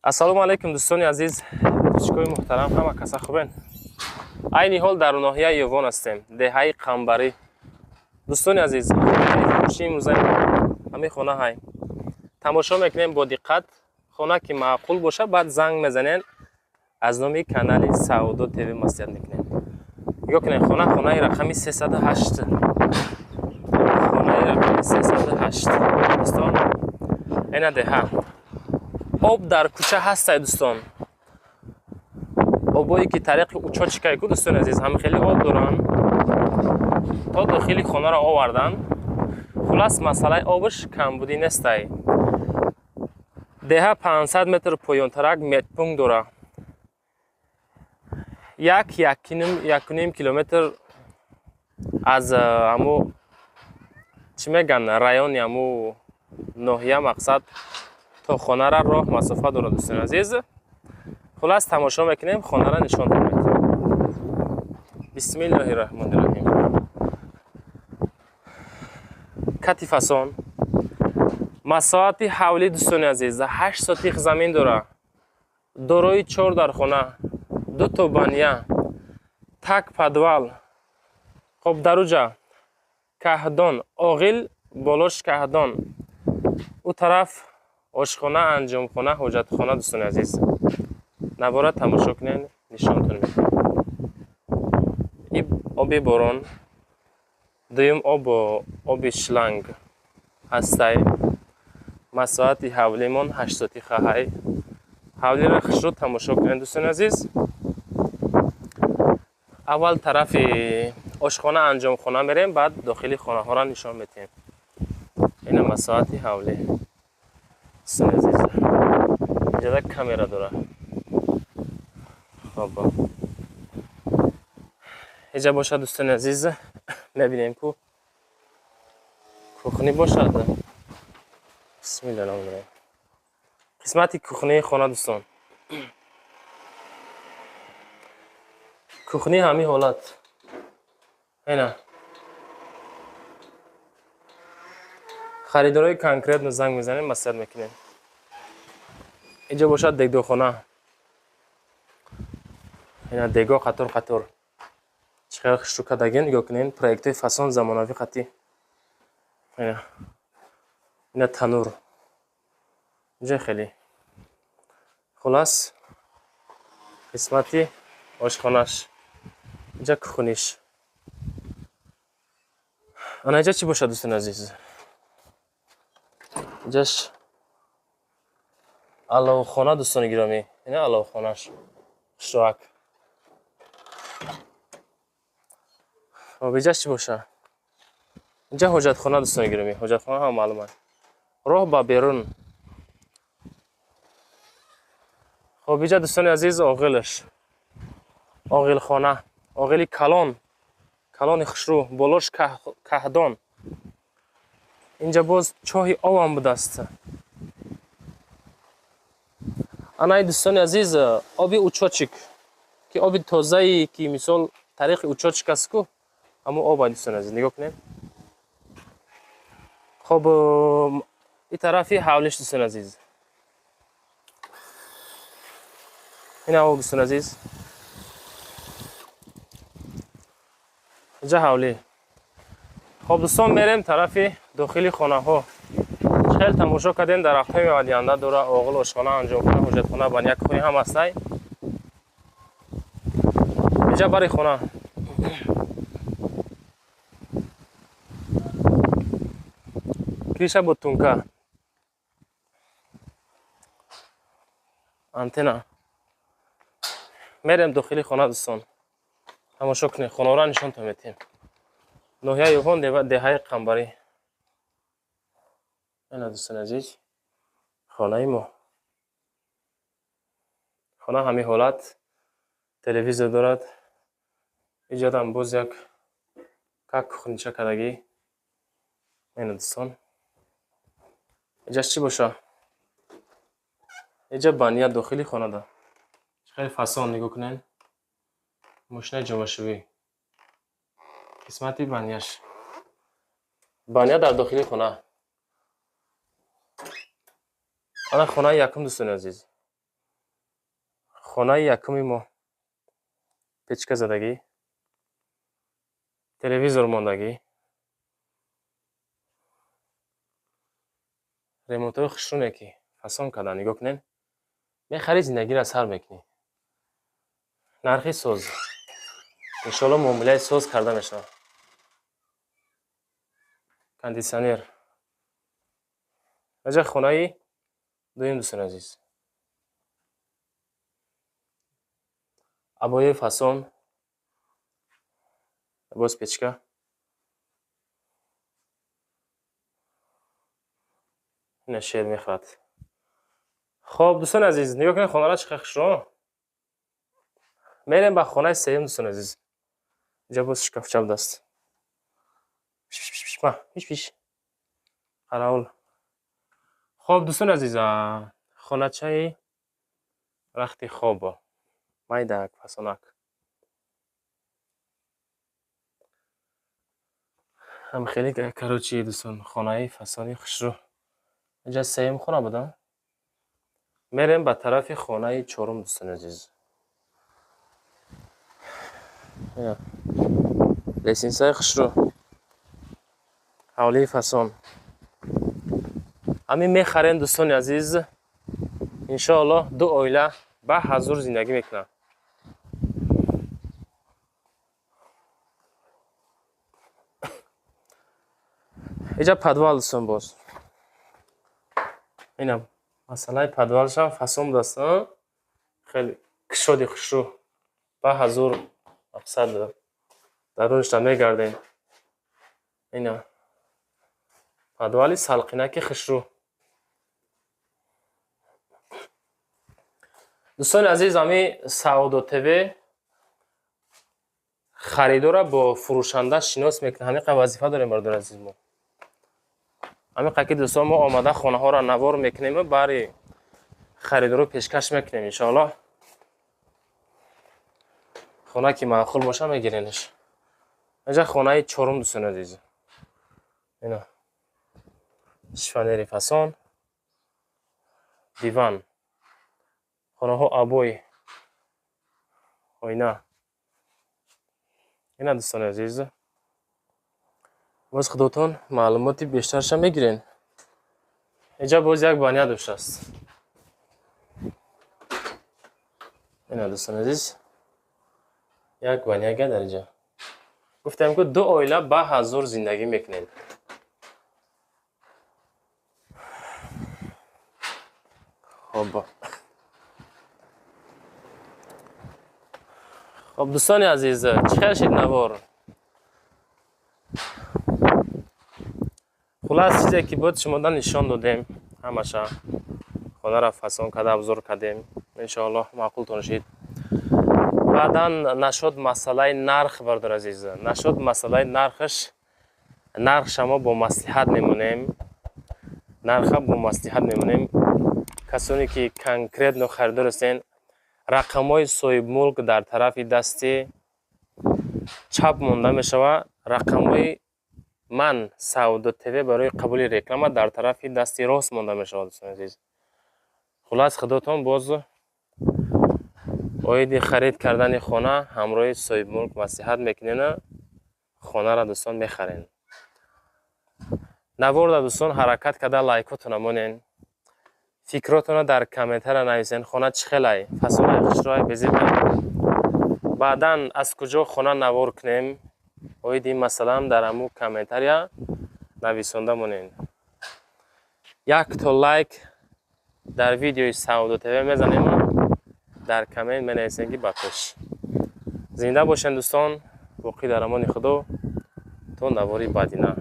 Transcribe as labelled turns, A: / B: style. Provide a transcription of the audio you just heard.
A: Ассалому алайкум, дӯстони азиз, подписчикои муҳтарам, ҳама каса хубен? Айни ҳол дар ноҳияи Ёвон ҳастем, деҳаи Қамбарӣ. Дӯстони азиз, фурӯши имрӯзаи ҳамин хона ҳай. Тамошо мекунем бо диққат. Хона ки маъқул боша, баъд занг мезанен, аз номи канали Савдо ТВ маслиҳат мекунем. Нигоҳ кунед, хона хонаи рақами 308. Хонаи рақами 308. Дӯстон, ина деҳа. Об дар кӯча ҳастай, дӯстон. Обое ки тариқи учётчикай ку, дӯстони азиз, ҳама хеле об доранд. То дохили хонаро овардан. Хулас, масъалаи обаш камбудӣ нестай. Деҳа 500 метр поёнтарак медпункт дора. Як якуним километр аз ҳаму чӣ меган, райони ҳаму ноҳия, мақсад, то хонара роҳ масофа дорад, дӯстони азиз. Хулас, тамошо мекунем, хонара нишон медиҳем. Бисмиллоҳи раҳмони раҳим. Кати фасон. Масоҳати ҳавлӣ, дӯстони азиз, 8 сотих замин дора. Дорои 4 дархона, ду то баня, так подвал. Хоб, даруҷа каҳдон, оғил, болош каҳдон. Ӯ тараф ошхона, анҷомхона, ҳоҷатхона, дӯстони азиз. Навора тамошо кунед, нишонтон медиҳем. И оби борон, дуюм об оби шланг ҳастай. Масоҳати ҳавлимон 8 сотиха ҳай. Ҳавлиро хушрӯ тамошо кунед, дӯстони азиз. Аввал тарафи ошхона, анҷомхона мерем, баъд дохили хонаҳоро нишон медиҳем. Ина масоҳати ҳавлӣ. Дӯстони азиз, инҷода камера дора. Хоб, инҷа бошад, дӯстони азиз, мебинем ку кухни бошад. Бисмилла раҳмони раҳим. Қисмати кухнии хона, дӯстон. Кухни ҳамин ҳолат. Ина. Харидорои конкретно занг мезанем, маслиҳат мекунем. Инҷо бошад дегдохона. Ина дего қатор қатор. Чӣ қадар хушрӯ кардагин, нигоҳ кунед, проектҳои фасон, замонавӣ қатӣ. Ина. Ина танур. Инҷа хеле. Хулас, қисмати ошхонаш. Инҷа кухниш. Ана инҷа чӣ бошад, дӯстони азиз? Инҷаш аловхона, дӯстони гиромӣ. Ина аловхонаш. Хушроак. Хоб, инҷаш чӣ боша? Инҷа ҳоҷатхона, дӯстони гиромӣ. Ҳоҷатхона ҳам маълум аст. Роҳ ба берун. Хоб, инҷа, дӯстони азиз, оғилаш. Оғилхона. Оғили калон. Калони хушрӯ, болош каҳдон. Инҷа боз чоҳи обам будааст. Анаи, дӯстони азиз, оби учётчик, ки оби тозае ки мисол тариқи учётчик аст ку, ҳамун об, дӯстони азиз, нигоҳ кунед. Хоб, и тарафи ҳавлиш, дӯстони азиз. Ин об, дӯстони азиз. Инҷа ҳавлӣ. Хоб, дӯстон, мерем тарафи дохили хонаҳо. Хеле тамошо кардем, дарахтҳои мевадиҳанда дора, оғил, ошхона, анҷомхона, ҳоҷатхона, баня, кухни ҳам ҳастай. Инҷа бари хона. Криша бо тунка. Антена. Мерем дохили хона, дӯстон. Тамошо кунед, хонаро нишонтон медиҳем. Ноҳияи Ёвон, деҳаи Қамбарӣ. Ина, дӯстони азиз, хонаи мо. Хона ҳамин ҳолат, телевизор дорад. Иҷодам боз як как кухнича кардагӣ. Ина, дӯстон. Инҷаш чӣ боша? Инҷа баня дохили хонада. Хеле фасон, нигоҳ кунед. Мошинаи ҷомашӯӣ. Қисмати баняш. Баня дар дохили хона. Ана хонаи якум, дӯстони азиз. Хонаи якуми мо печка задагӣ, телевизор мондагӣ, ремонтҳои хушрӯне ки фасон кардан. Нигоҳ кунед, мехарӣ, зиндагиро сар мекунӣ. Нархи соз, иншоалло муомилаи соз карда мешавад. Кондитсионер. Аҷа хонаи дуюм, дӯстони азиз, обои фасон, боз печка. Ина шер мехӯрад. Хоб, дӯстони азиз, нигоҳ кунед, хонаро чӣ қадр хушрӯ. Мерем ба хонаи сеюм, дӯстони азиз. Инҷа боз шкафча будааст. Пиш қараул. Хоб, дӯстони азиз, хоначаи рахти хоб, майдак, фасонак. Ҳам хеле, короче, дӯстон, хонаи фасони хушрӯ. Инҷа сеюм хона буда. Мерем ба тарафи хонаи чорум, дӯстони азиз. Лестницаи хушрӯ, ҳавлии фасон. Ҳамин мехарем, дӯстони азиз, иншоаллоҳ ду оила ба ҳазур зиндагӣ мекунанд. Иҷа подвал, дӯстон, боз. Инам масъалаи подвалшам фасон будааст. Хеле кушоди хушрӯ, ба ҳазур, мақсад дарунашда мегардем. Ина подвали салқинаки хушрӯ. Дӯстони азиз, ҳами Саодо ТВ харидора бо фурӯшанда шинос мекунад. Ҳамин қадр вазифа дорем, бародари азиз мо. Ҳамин қадр ки, дӯстон, мо омада хонаҳоро навор мекунем, бари харидоро пешкаш мекунем, иншоаллоҳ. Хона ки маъқул боша, мегиренаш. Инҷа хонаи чорум, дӯстони азиз. Ина шифонери фасон, диван, хонаҳо обои, оина. Ина, дӯстони азиз, боз худотон маълумоти бештарша мегирен. Инҷа боз як баня доштааст. Ина, дӯстони азиз, як баняга дар инҷа. Гуфтем, ки ду оила ба ҳазур зиндагӣ мекунед. Хоб, дӯстони азиз, чӣ хел шид навор? Хулас, чизе ки буд, шумода нишон додем ҳамаша. Хонаро фасон карда, обзор кардем. Иншоаллоҳ маъқултон шид. Баъдан нашод масъалаи нарх, бародари азиз, нашод масъалаи нархаш, нархша мо бо маслиҳат мемонем. Нарха бо маслиҳат мемонем. Касоне ки конкретно харидор ҳастен, рақамҳои соҳибмулк дар тарафи дасти чап монда мешавад. Рақамҳои ман Саодо ТВ барои қабули реклама дар тарафи дасти рост монда мешавад, дӯстони азиз. Хулас, худотон боз оиди харид кардани хона ҳамроҳи соҳибмулк маслиҳат мекунен, хонаро, дӯстон, мехарен. Наворда, дӯстон, ҳаракат карда лайкотона монен, фикротона дар комментария нависен. Хона чӣ хелай, фасонай, хушрӯай, безебай. Баъдан аз куҷо хона навор кунем, оиди ин масъалаам дар ҳамун комментария нависонда монен. Якто лайк дар видеои Саодо ТВ мезанем, дар коммент менависем, ки ба пеш. Зинда бошен, дӯстон, боқӣ дар амони Худо, то навори баъдина.